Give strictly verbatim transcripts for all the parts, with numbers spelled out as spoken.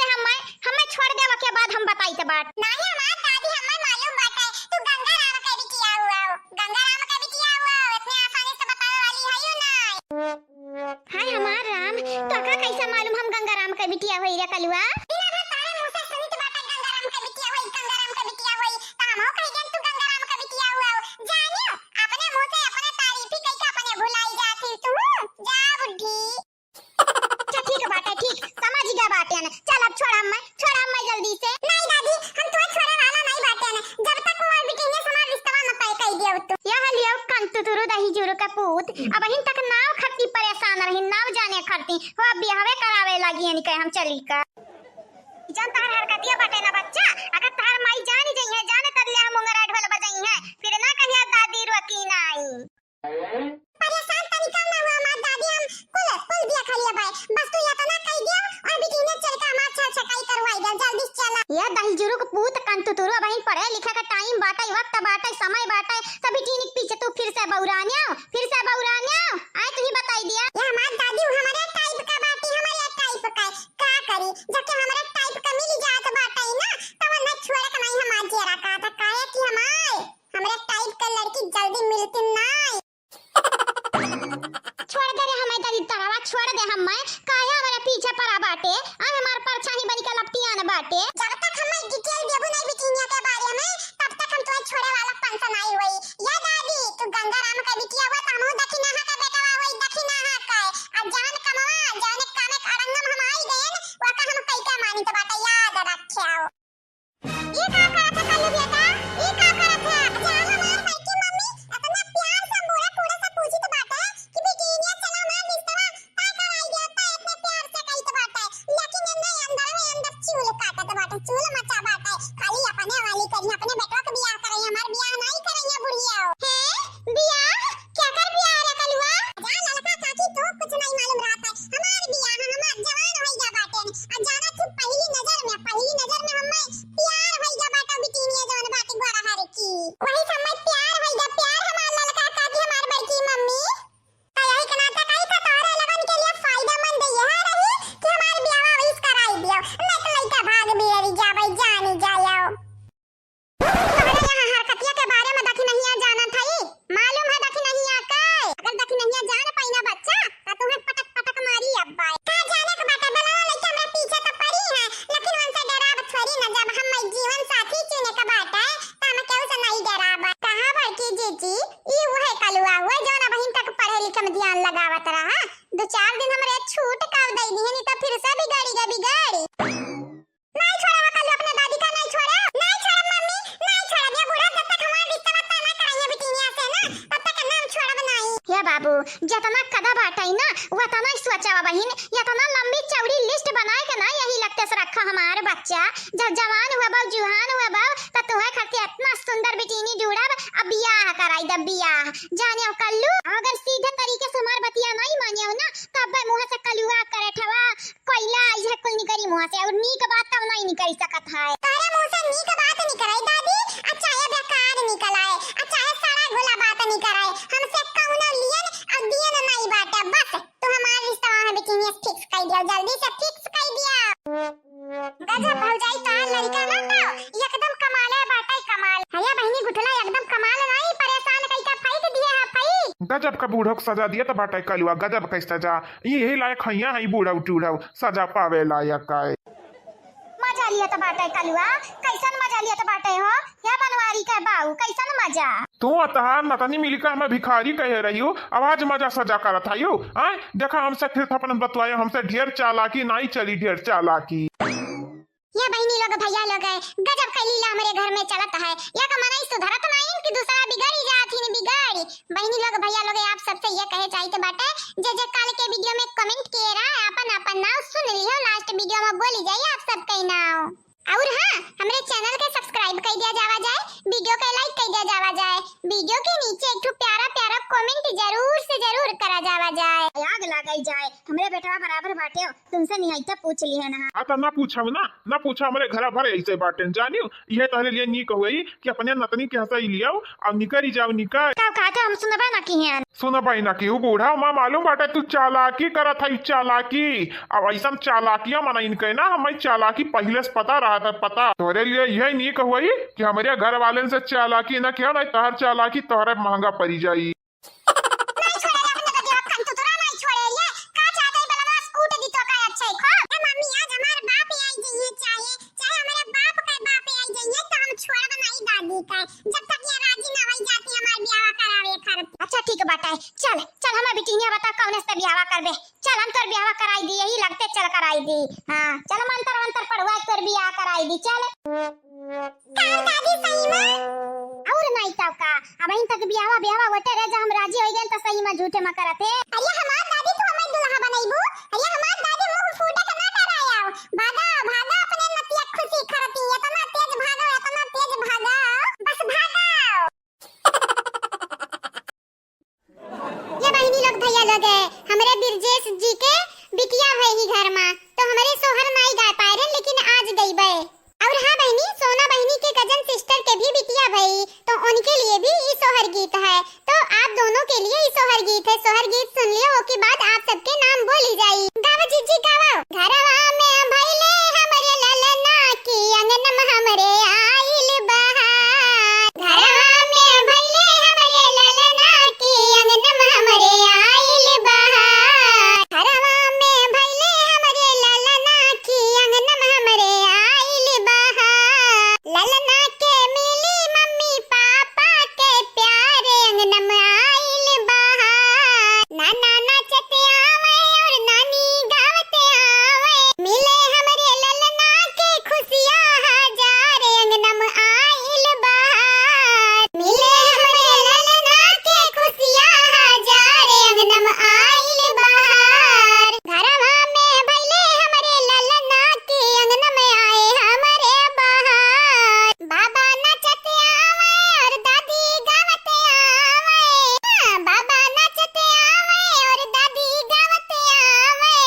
ते हम्मे, हम्मे छोड़ देवा के बाद हम बताइत बाट। नाही हमार दादी, हम्मे मालूम बाटे, तू गंगाराम के बिटिया हुआ हो, गंगाराम के बिटिया हुआ हो, इतने आसानी से बतावे वाली है यू नाई। हाय हमार राम, तोका कैसे मालूम हम गंगाराम के बिटिया होई रे कलुआ? बिना भर तारे मुँह से सुनित बाटे गंगाराम के बिटिया होई, गंगाराम के बिटिया होई, त हमहू कह देन तू गंगाराम के बिटिया हुआ हो। जानियो, अपने मुँह से अपने तारीफी कइके अपने भुलाई जाती तू। जा बुढ़ी। अच्छा, ठीक बाटे, ठीक, समझ गए बाटे न। चल अब छोड़ हम्मे, छोड़ हम्मे जल्दी से। नहीं दादी, हम तुहे छोड़े वाला नहीं बाटे न। जब तक वो बिटिनिया से हमार रिश्तवा न तय कई दियो तू। यह लियो कंतुतुरु दही जुरु का पूत, अबहिन तक नाव खरती परेशान रही, नाव जाने खरती। हो अब बियाहवे करावे लागी हनी कहे हम चली का। जन तहर हरकतिया बाटे ना बच्चा, अगर तहर माई जान जइहे, जाने तब ले हम मुंगरा ढोल बजइहे, फिर ना कहिया दादी रोकी नाई। परेशान तनिका ना हुआ हमार दादी, हम कुल, कुल बिया खलिया बाय। बस तू यतना कह दिया और बिटिने चल के हमार छल छकाई करवाई दे, जल्दी से चला। ये दही जुरुक पूत कंतुतुरु, अबहिन पढ़े लिखे का टाइम बाटे, वक्त बाटे, समय बाटे, त बिटिने के पीछे तू फिर से बौरान्यो, फिर से बौरान्यो। आए तू ही बताई दिया। ये हमार दादी, उ हमरे टाइप का बाटी, हमरे टाइप का। का करी, जबकि हमरे टाइप का मिल जात बाटे ना, त वरना छोड़े के नहीं हमार जियरा का था, काहे कि हमार, हमरे टाइप का लड़की जल्दी मिलती नहीं। छोड़ दे रे हमें दादी तरवा, छोड़ दे हमें, काहे हमरे पीछे पड़ा बाटे, आ हमार परछाई बनी के लपटियान बाटे। जब तक हमें डिटेल देबू नहीं बिटिनिया के बारे में, तब तक हम तुम्हें छोड़े वाला पंच नहीं होई। या दादी, तू गंगाराम का बिटिया हुआ, त हमहू दखिनाहा का बेटवा होई, दखिनाहा का। आ जान कमवा, जाने कामे के अड़ंगम हम आई गएन, वका हम कइका मानित बाटे, याद रख्याओ। ई का करत है कल्लू बेटा? ई का करत है? अच्छा, हमार बड़की मम्मी इतना प्यार से बूढ़े कूढ़े से पूछित बाटे कि बिटिनिया चला हमार रिश्तवा तय कराई दिया, त इतने प्यार से कहित बाटे। लेकिन एन्ने अंदर में अंदर चूल काटत बाटे, चूल मचा बाटे। खाली अपने वाली करी, अपने बेटवा के बियाह करई, हमार बियाह नहीं करई है बुढ़िया। हे, बियाह? केकर बियाह रे कलुआ? जा ललका काकी, तो कुछ नहीं मालूम रहत है। हमार बियाह, हमार जवान होई गया बाटे। आ जाना तू पहली नजर में, पहली नजर में हमें प्यार होई गया बाटे, बिटिनिया जवन बाटे गोरा हर की। वही समय प्यार होई गया, प्यार हमार ललका काकी, हमार बड़की मम्मी। त यही के नाते कही था, तोहरे लगन के लिए फायदेमंद यह रही कि हमार बियाह इस कराई दियो, नहीं तो लइका भाग बियरी जावे, जानी जायो। तोहरे यहाँ हरकतिया के बारे में दखिनहिया जानत हई, मालूम है दखिनहिया के? अगर दखिनहिया जान पाई ना बच्चा, त तुम्हें पटक पटक मारी अब्बा। का जाने के बाटे, बलावा लइका हमरा पीछे तो पड़ी है, लेकिन उनसे डराब थोड़ी ना, जब हम जीवन साथी चुने के बाटे, त हम केहू से नहीं डराब। कहा बड़की जीजी, ई उहे कलुआ हुए, जौन अबहिन तक पढ़े लिखे में ध्यान लगावत रहा, दो चार दिन हमरे छूट का दई दिहनी, त फिर से बिगड़ी गा बिगड़ी। नाई छोड़ब कल्लू अपने दादी का, नाई छोड़ब, नाई छोड़ब मम्मी, नाई छोड़ब। ये बूढ़ा जब तक हमार रिश्ता बत्ता ना कराइए बिटिनिया से ना, तब तक ना हम छोड़ब नाई। हे बाबू, जतना कदा बाटई ना, वतना ही सोचा बहिन, यतना लंबी चौड़ी लिस्ट बनाए के ना यही लगते से रखा हमार बच्चा। जब जवान हुआ बा, जुहान हुआ बा, त तुहे खातिर इतना सुंदर बिटिनी ढूंढब, अब बियाह कराई दब बियाह। जानियो कल्लू, अगर सीधे तरीके से हमार बतिया नहीं मानियो ना, तब मुँह से कलुआ करे ठवा कोइला आई है कुल निकरी मुँह से, और नीक बात तब नहीं निकरी सकत है। तोहरे मुँह से नीक बात निकराई दादी, आ चाहे बेकार निकल आए, आ चाहे सड़ा घुला बात निकराए, हमसे कौनो लियन और दियन नहीं बाटे। बस तू हमार रिश्ता वहाँ बिटिनिया से फिक्स कर दिया, जल्दी से फिक्स कर दिया। गजब भौजाई, तोहार लड़का ना तो एकदम कमाले बाटे, कमाल। हया बहिनी गुठला एकदम कमाल नहीं, परेशान कई का फेंक दिए है फेंक। गजब का बूढ़ो के सजा दिया तो बाटे कलुआ, गजब का सजा। ई यही लायक हैया है बूढ़ा टूढ़ा, सजा पावे लायक आए। मजा लिया तो बाटे कलुआ, कैसन मजा लिया तो बाटे हो? या बनवारी के बाऊ, कैसन मजा? तू आ तहार नतनी मिलकर हमें भिखारी कहे रही हो, अब आज मजा सजा करत है यो। आय, देखा हमसे फिर थपन बतवाए, हमसे ढेर चालाकी नहीं चली, ढेर चालाकी। या बहिनी लोग, भैया लोग, गजब का लीला हमरे घर में चलत है। या का मनई सुधरत नहीं कि दूसरा बिगड़ी जात ही बिगड़ी। बहिनी लोग, भैया लोग, आप सबसे ये कहे चाहित बाटे, जे जे काल के वीडियो में कमेंट किए रहा, अपन अपन नाम सुन लियो, लास्ट वीडियो में बोली जाई आप सबके नाम। और हाँ, हमरे चैनल के सब्सक्राइब कर दिया जावा जाए, वीडियो के लाइक कर दिया जावा जाए, वीडियो के नीचे एक ठो प्यारा प्यारा कमेंट जरूर से जरूर करा जावा जाए। आग लगाई जाए, हमरे बेटवा बराबर बाटे, तुमसे निहायता पूछ ली है ना। आ त ना पूछब ना, ना पूछा, हमरे घरा भर ऐसे बाटे, जानियो, यह तहरे लिए नीक हुई कि अपने नतनी के हंसा ही लियाओ और निकरी जाओ निकर। का कहते हम सुनबे ना की हैं। सुन बहिना, केहू बूढ़ा मा मालूम बाटे तू चालाकी करत हई, चालाकी। अब अइसन चालाकिया मनइन के ना, हमें चालाकी पहिले से पता रहत है, पता। तोहरे लिए यही नीक हुई कि हमरे घर वालेन से चालाकी ना किया, नहीं तहर चालाकी तोहरे महंगा पड़ी जाई। नहीं छोड़े रे अपने तो देवा कंतु, तोरा नहीं छोड़े रे। का चाहत है बलवा, कूट दी तो का अच्छा है खो। ए मम्मी, आज हमार बाप आई जइहे, चाहे, चाहे हमारे बाप के बाप आई जइहे, तो हम छोड़ब नहीं दादी के, जब तक ये राजी ना होई जाती हमार ब्याह करावे खातिर। अच्छा ठीक बाटे, चल, चल हमार बिटिया बता कौन से ब्याह करबे, चल हम तोर ब्याह कराई दी, यही लगते चल कराई दी। हाँ, चल मंतर वंतर पढ़वा तोर ब्याह कराई दी, चल। का दादी सही में? और नहीं तो का, अबहिन तक बियाहवा, बियाहवा होते रहे, जब हम राजी हो गए तो सही में झूठे में करत है। अरे हमार दादी तू हमें दुल्हा बनैबू? अरे हमार दादी मुंह फूटे के ना डराया। भागा, भागा अपने नतिया खुशी खरती, इतना तेज भागो, इतना तेज भागो, बस भागो। ये बहिनी लोग, भैया लोग है, हमरे बिरजेश जी के बिटिया भई ही घर मा, तो हमरे सोहर नाई गा पाए रहे, लेकिन आज गईबे। और हाँ बहिनी, सोना बहिनी के कजन सिस्टर के भी बिटिया भई, तो उनके लिए भी ई सोहर गीत है। तो आप दोनों के लिए ई सोहर गीत है। सोहर गीत सुन लियो, ओके बाद आप सबके नाम बोली जाई। गावा जीजी गावा। घरवा में भइले हमरे ललना की अंगनम हमरे आइल बहार। घरवा में भइले हमरे ललना की अंगनम हमरे आइल बहार। घरवा में भइले हमरे ललना की अंगनम हमरे आइल बहार। ललना के मिली मम्मी पापा के प्यार अंगनम आइल बहार। नाना नाचत आवे और नानी गावत आवे। मिले हमरे ललना के खुशियाँ हजार अंगनम आइल बहार। मिले हमरे ललना के खुशियाँ हजार अंगनम आइल बहार। घरवा में भइले हमरे ललना के अंगनम आए हमरे बहार। बाबा नाचत आवे और दादी गावत आवे। हाँ, बाबा नाचत आवे और दादी गावत आवे।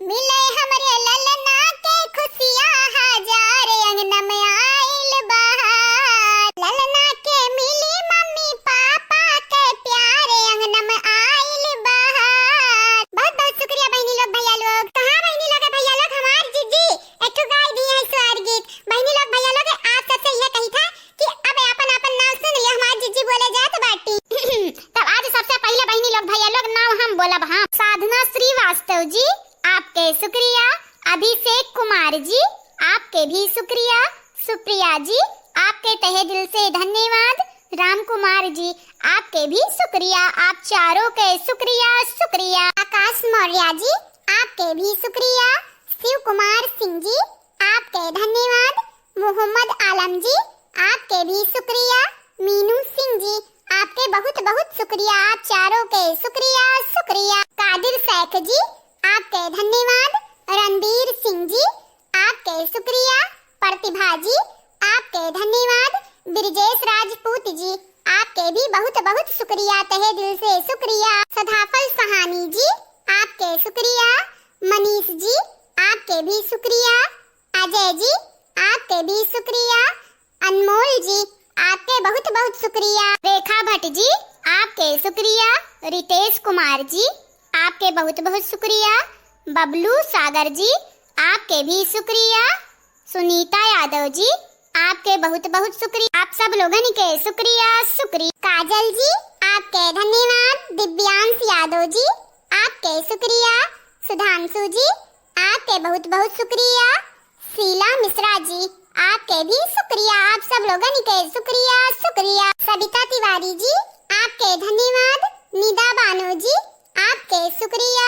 मिले हमरे ललना के खुशियाँ हजार अंगनम आइल बहार। ललना के मिली मम्मी पापा के प्यार अंगनम आइल बहार। बहुत बहुत शुक्रिया बहिनी लोग, भैया लोग। कहाँ बहिनी लोग है, भैया लोग? हमार जीजी एक ठो गाय दी है स्वर गीत। बहिनी लोग, भैया लोग, आप सबसे ये कही था कि अब आपन आपन नाम सुन लियो, हमार जीजी बोले जात बाटी। तब आज सबसे पहिले बहिनी लोग, भैया लोग, नाम हम बोलब हम। साधना श्रीवास्तव जी, आपके शुक्रिया। अभिषेक कुमार जी, आपके भी शुक्रिया। सुप्रिया जी, आपके तहे दिल से धन्यवाद। राम कुमार जी, आपके भी शुक्रिया, आप चारों के शुक्रिया, शुक्रिया। आकाश मौर्य जी, आपके भी शुक्रिया। शिव कुमार सिंह जी, आपके धन्यवाद। मोहम्मद आलम जी, आपके भी शुक्रिया। मीनू सिंह जी, आपके बहुत बहुत शुक्रिया, आप चारों के शुक्रिया, शुक्रिया। कादिर शेख जी, आपके धन्यवाद। रणबीर सिंह जी, आपके शुक्रिया। प्रतिभा जी, आपके धन्यवाद। ब्रजेश राजपूत जी, आपके भी बहुत बहुत शुक्रिया, तहे दिल से शुक्रिया। सदाफल सहानी जी, आपके शुक्रिया। मनीष जी, आपके भी शुक्रिया। अजय जी, आपके भी शुक्रिया। अनमोल जी, आपके बहुत बहुत शुक्रिया। रेखा भट्ट जी, आपके शुक्रिया। रितेश कुमार जी, आपके बहुत बहुत शुक्रिया। बबलू सागर जी, आपके भी शुक्रिया। सुनीता यादव जी, आपके बहुत बहुत शुक्रिया। आप सब लोगन के शुक्रिया, शुक्रिया। काजल जी, आपके धन्यवाद। दिव्यांश यादव जी, आपके शुक्रिया। सुधांशु जी, आपके बहुत बहुत शुक्रिया। शीला मिश्रा जी, आपके भी शुक्रिया, आप सब लोगन के शुक्रिया, शुक्रिया। सबिता तिवारी जी, आपके धन्यवाद। निदा बानो जी, आपके शुक्रिया।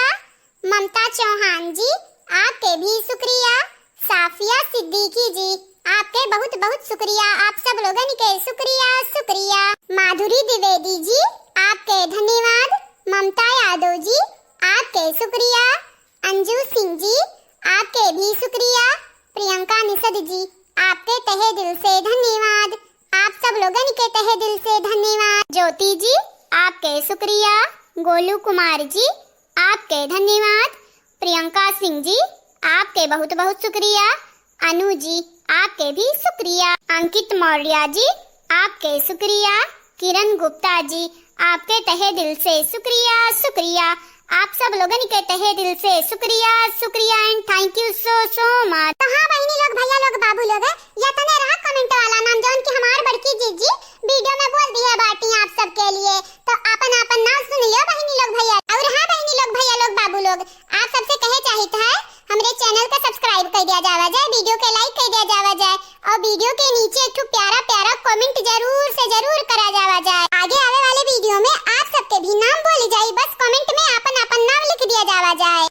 ममता चौहान जी, आपके भी शुक्रिया। साफिया सिद्दीकी जी, आपके बहुत बहुत शुक्रिया, आप सब लोगन के शुक्रिया, शुक्रिया। माधुरी द्विवेदी जी, आपके धन्यवाद। ममता यादव जी, आपके शुक्रिया। अंजू सिंह जी, आपके भी शुक्रिया। प्रियंका निषद जी, आपके तहे दिल से धन्यवाद, आप सब लोगन के तहे दिल से धन्यवाद। ज्योति जी, आपके शुक्रिया। गोलू कुमार जी, आपके धन्यवाद। प्रियंका सिंह जी, आपके बहुत बहुत शुक्रिया। अनु जी, आपके भी शुक्रिया। अंकित मौर्य जी, आपके शुक्रिया। किरण गुप्ता जी, आपके तहे दिल से शुक्रिया, शुक्रिया। आप सब लोगन के तहे दिल से शुक्रिया, शुक्रिया and thank you so so much। तो हाँ बहिनी लोग, भैया लोग, बाबू लोग, या तने रहा comment वाला नाम, जौन कि हमार बड़की जीजी video में बोल दिहे बाटी आप सबके लिए। तो आपन आपन नाम सुन लियो बहिनी लोग, भैया। और हाँ बहिनी लोग, भैया लोग, बाबू लोग, आप सबसे कहे चाहित है, हमरे channel का subscribe कर दिया जावा जाए, video के like कर दिया जावा जाए, और video के नीचे एक ठो प्यारा प्यारा comment जरूर से जरूर करा जावा जाए। आगे आवे वाले video में आप सबके भी नाम बोली जाई, बस comment में आपन आपन नाम लिख दिया जावा जाए।